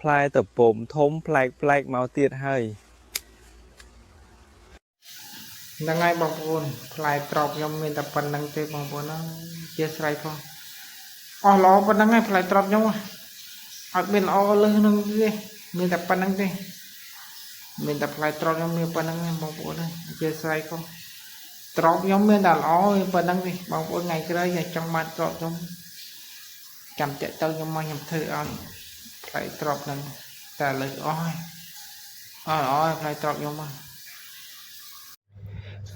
ផ្លែតពុំធំប្លែកប្លែកមកទៀតហើយ ហ្នឹងហើយបងប្អូនផ្លែត្រប់ខ្ញុំមានតែប៉ុណ្្នឹងទេបងប្អូនអើយជាស្រ័យផងអស់ល្អប៉ុណ្្នឹងហើយផ្លែត្រប់ខ្ញុំអត់មានល្អលើសនឹងទេមានតែប៉ុណ្្នឹងទេមានតែផ្លែត្រប់ខ្ញុំមានប៉ុណ្្នឹងទេបងប្អូនអើយជាស្រ័យផងត្រប់ខ្ញុំមានតែល្អប៉ុណ្្នឹងទេបងប្អូនថ្ងៃក្រោយចង់បានត្រប់ខ្ញុំចាំតាក់ទៅខ្ញុំមកខ្ញុំធ្វើឲ្យផ្លែត្រប់ហ្នឹងតែលើអស់ហើយអស់ល្អហើយផ្លែត្រប់ខ្ញុំហ្នឹង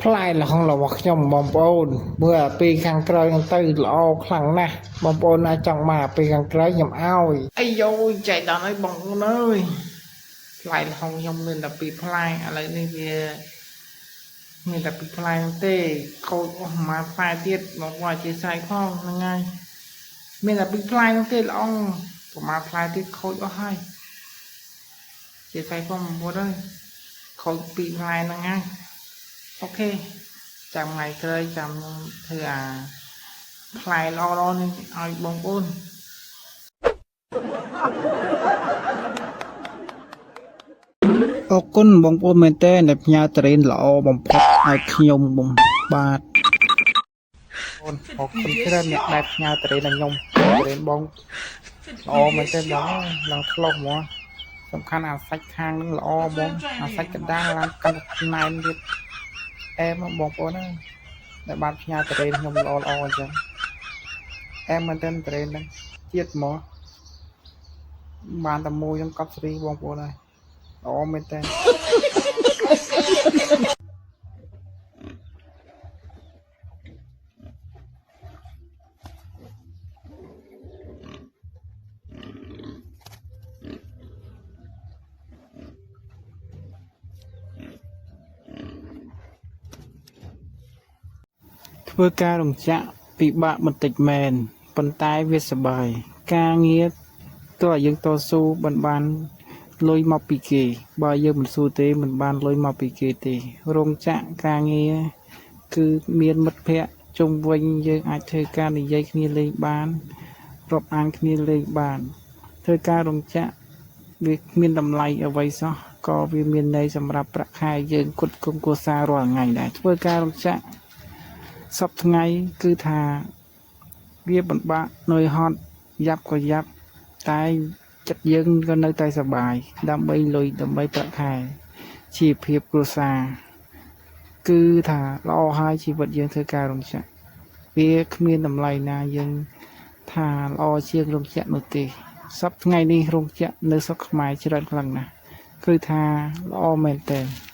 ផ្លែល្ហុងរបស់ខ្ញុំបងប្អូនមើលអាពីខាងក្រោយហ្នឹងទៅល្អខ្លាំងណាស់បងប្អូនណាចង់មកអាពីខាងក្រោយខ្ញុំឲ្យអាយយចែកដល់ហើយបងប្អូនអើយផ្លែល្ហុងខ្ញុំមានតែពីរផ្លែឥឡូវនេះវាមានតែពីរផ្លែហ្នឹងទេខូចអស់មួយផ្លែទៀតបងប្អូនអធិស្ឋានផងហ្នឹងហើយមានតែពីរផ្លែហ្នឹងទេល្អប្រហែលផ្លែទៀតខូចអស់ហើយអធិស្ឋានផងបងប្អូនអើយខូចពីរផ្លែហ្នឹងហើយ OK ចាំថ្ងៃក្រោយចាំខ្ញុំធ្វើអាផ្លែល្អៗនេះឲ្យបងប្អូន អរគុណបងប្អូនមែនទែនដែលផ្ញើត្រេនល្អបំផុតឲ្យខ្ញុំបងបាទ អូនអរគុណច្រើនអ្នកដែលផ្ញើត្រេនឲ្យខ្ញុំត្រេនបងល្អមែនទែនបងអើយឡើងឆ្លោះហ្មងសំខាន់អាសាច់ខាងហ្នឹងល្អហ្មងអាសាច់កណ្ដាលឡើងកាន់តែណែនទៀតអែមហ្មងបងប្អូនអើយដែលបានផ្ញើត្រេនខ្ញុំល្អល្អអញ្ចឹងអែមមែនទែនត្រេនហ្នឹងជាតិហ្មងបានតែមួយខ្ញុំកប់សេរីបងប្អូនអើយល្អមែនទែន ធ្វើការរោងចក្រពិបាកបន្តិចមែនប៉ុន្តែវាសប្បាយការងារទោះឲ្យយើងតស៊ូមិនបានលុយមកពីគេ បើយើងមិនស៊ូទេមិនបានលុយមកពីគេទេរោងចក្រការងារគឺមានមិត្តភ័ក្តិជុំវិញយើងអាចធ្វើការនិយាយគ្នាលេងបានរាប់អានគ្នាលេងបាន ធ្វើការរោងចក្រវាគ្មានតម្លៃអ្វីសោះក៏វាមានន័យសម្រាប់ប្រាក់ខែយើងគុតគង់គ្រួសាររាល់ថ្ងៃដែរធ្វើការរោងចក្រសប្តាហ៍ថ្ងៃគឺថាវាពិបាកនឿយហត់យ៉ាប់ក៏យ៉ាប់តែចិត្តយើងក៏នៅតែសប្បាយដើម្បីលុយដើម្បីប្រាក់ខែជីវភាពគ្រួសារគឺថាល្អហើយជីវិតយើងធ្វើការរោងចក្រវាគ្មានតម្លៃណាយើងថាល្អជាងរោងចក្រនោះទេសប្តាហ៍ថ្ងៃនេះរោងចក្រនៅស្រុកខ្មែរច្រើនខ្លាំងណាស់គឺថាល្អមែនទែន។